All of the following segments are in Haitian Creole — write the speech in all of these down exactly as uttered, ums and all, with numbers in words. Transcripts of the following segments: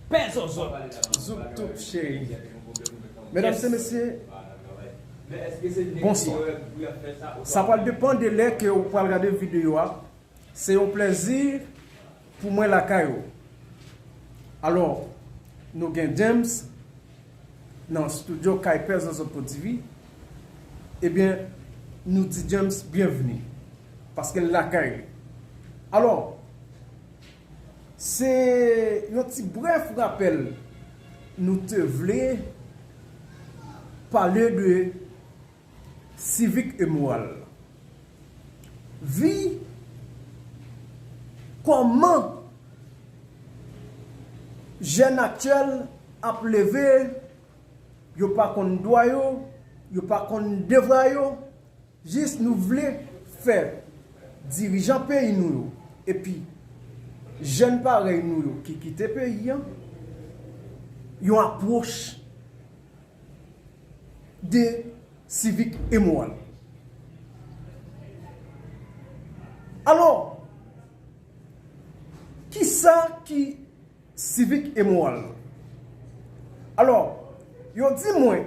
Pè zòzòt. Zouk toup cheri. Medam e mesye, bonswa. Sa pral depann de lè ke ou pral gade videyo a. Se yon plèzi pou mwen lakay ou. Alò, nou gen James nan estidyo kay Pè Zòzòt pou T V. Ebyen, nou di James byenvni, paske l lakay li. Alò, se yon ti brèf rapèl nou te vle pale de sivik e moral. Vi, kòman jèn aktyèl ap leve, yo pa konn dwa yo, yo pa konn devwa yo, jis nou vle fè dirijan peyi nou yo, epi jèn parèy nou yo ki kite peyi an, yon apwòch de sivik e moral. Alò, kisa ki sivik e moral? Alò, yo di mwen,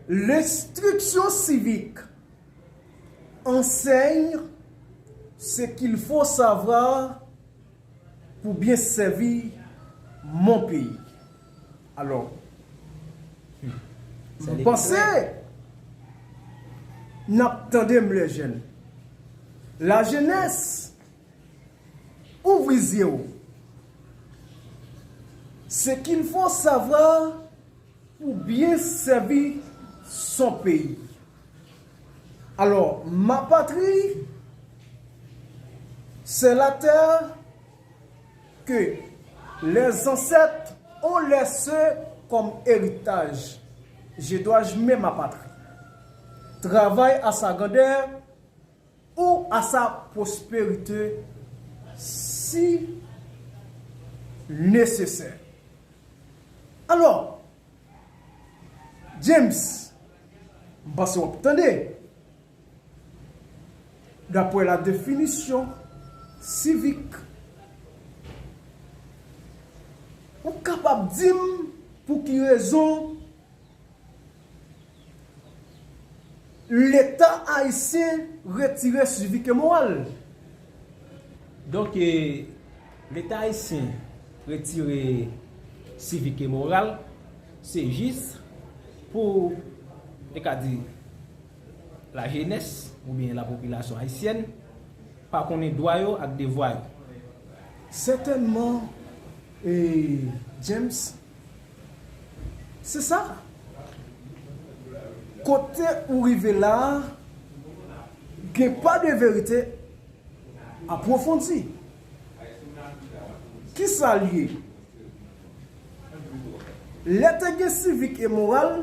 l'instruction civique enseigne ce qu'il faut savoir pour bien servir mon pays. Alò, m panse n ap tande m, lè jèn. Lajenès, ouvri zye w. Ce qu'il faut savoir pour bien servir son pays. Alors, ma patrie, c'est la terre que les ancêtres ont laissée comme héritage. Je dois aimer ma patrie. Travail à sa grandeur ou à sa prospérité si nécessaire. Alors, James, m panse w ap tande. D'après la définition civique, ou kapab di m pou ki rezon Leta ayisyen retire sivik e moral? Donk, e, Leta ayisyen retire sivik e moral, se jis pou, te ka di, lajenès oubyen lapopilasyon ayisyèn pa konnen dwa yo ak devwa yo. Sètènman, e, James, se sa. Kote ou rive la a, gen pa de verite apwofondi. Kisa l ye? Lè te gen sivik e moral,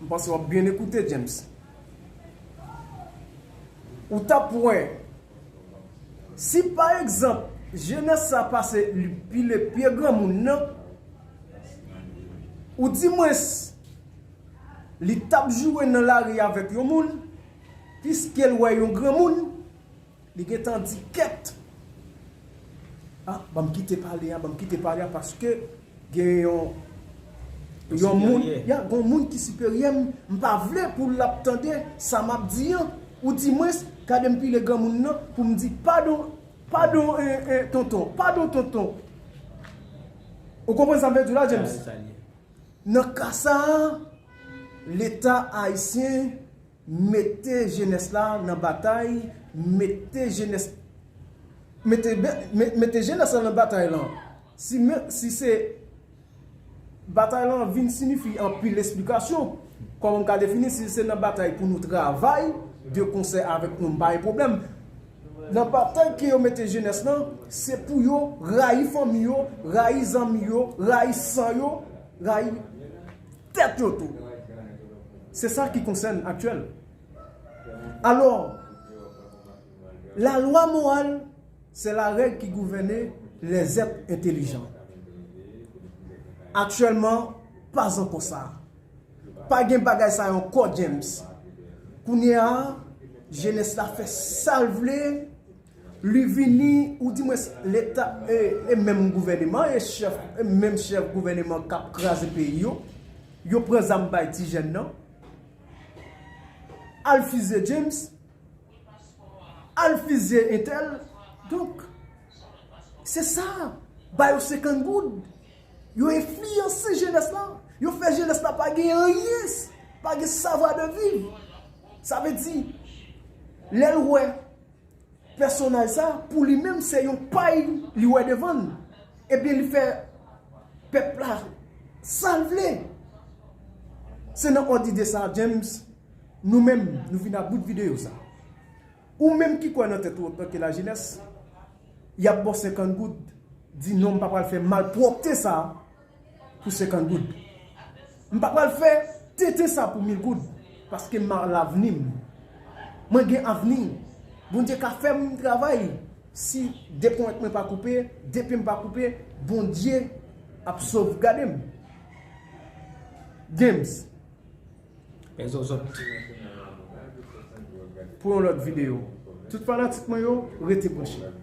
m panse w ap byen ekoute, James. Ou t ap wè, si pa egzanp, jenès sa pase li pile pye granmoun nan, oudimwens, li t ap joure nan lari avèk yon moun, piske l wè yon granmoun, li gentan di kèt. Ah, ban m kite pale a, ban m kite pale a, paske gen yon, yon moun, ya, gen yon moun ki siperyè m, m pa vle pou l ap tande sa m ap di an, oudimwens, gade m pile granmoun nan pou m di, padon, padon, eh, eh, tonton, padon, tonton. Ou konprann sa m vle di w la, James? Nan ka sa a, Leta ayisyen mete jenès la nan batay, mete jenès, mete, me-, mete jenès la nan batay lan. Si, si se, batay lan vin siyifi anpil esplikasyon. Kòman m ka defini, si se nan batay pou nou travay de konsè avèk nou, m pa gen pwoblèm. Nan batay ke yo mete jenès lan, se pou yo rayi fanmi yo, rayi zanmi yo, rayi san yo, rayi tèt yo tou. Se sa ki konsèn aktyèl. Alò, la loi morale, c'est la règle qui gouverne les êtres intelligents. Aktyèlman, pa ankò sa. Pa gen bagay sa yo ankò, James. Kounye a, jenès la fè sa l vle, Li vini, ou di mwen, leta, e, e menm gouvèneman, e chèf, e menm chèf gouvèneman k ap kraze peyi yo, yo pran zam bay ti jèn nan, al fizye James, al fizye entèl. Donk, se sa, ba yo senkant goud. Yo enfliyanse jenès la. Yo fè jenès la pa gen anyen, pa gen savwa de viv. Sa vle di, lè l wè pèsonaj sa, pou li menm, se yon pay li wè devan l. Ebyen, li fè pèp la sa l vle. Se nan òd ide sa, James, nou menm, nou vin a bout videyo sa. Ou menm ki kwè nan tèt ou antanke lajenès, y ap ba w senkant goud, di non, m pa pral fè malpwòpte sa pou senkant goud. M pa pral fè tenten sa pou mil goud, paske m a lavni m. Mwen gen avni. Bondye ka fè m travay. Si de ponyèt mwen pa koupe, de pye m pa koupe, Bondye ap sovgade m. James. Men zòzòt. Pou yon lòt videyo. Tout fanatik mwen yo, rete branche.